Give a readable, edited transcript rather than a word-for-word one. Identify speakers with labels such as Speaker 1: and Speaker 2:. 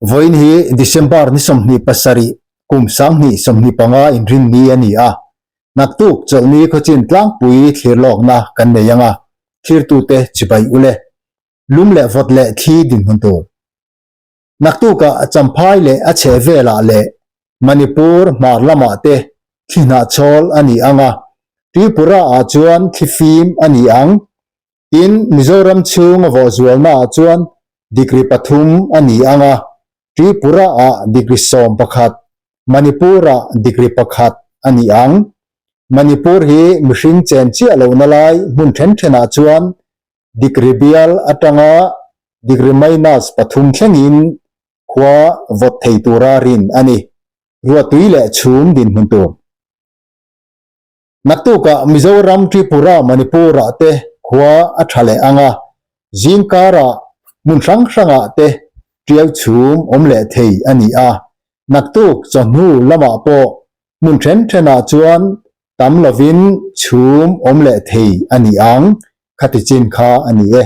Speaker 1: Vawiin hi December ni 27 kum 2025 inrinni a ni a, naktuk chawlhni khawchin tlangpui thlir lawkna kan nei ang a, thlirtute chibai ule, lum leh vawt leh thli dinhmun tur. Naktukah Champhai leh a chheh velah leh Manipur hmar lamah te thli hnahchhawl a ni ang a, Tripura ah chuan thli fim a ni ang. Tin, Mizoram chhung a vawh zualna ah chuan degree pathum a ni ang a, Tripura ah degree 11, Manipur ah degree pakhat a ni ang. Manipur hi mihring chen chiah lohna lai hmun then thenah chuan degree bial atanga degree minus pathum thlengin khua vawt thei tura rin a ni. Ruahtui leh chhum dinhmun tur. Naktukah Mizoram, Tripura, Manipur-ah te khua a tha leh ang a, zingkarah hmun hrang hrangah te tiau chhum awm leh thei a ni a. Naktuk chawhnu lamah pawh hmun then thenah chuan tam lovin chhum awm leh thei a ni ang, khati chin kha a ni e.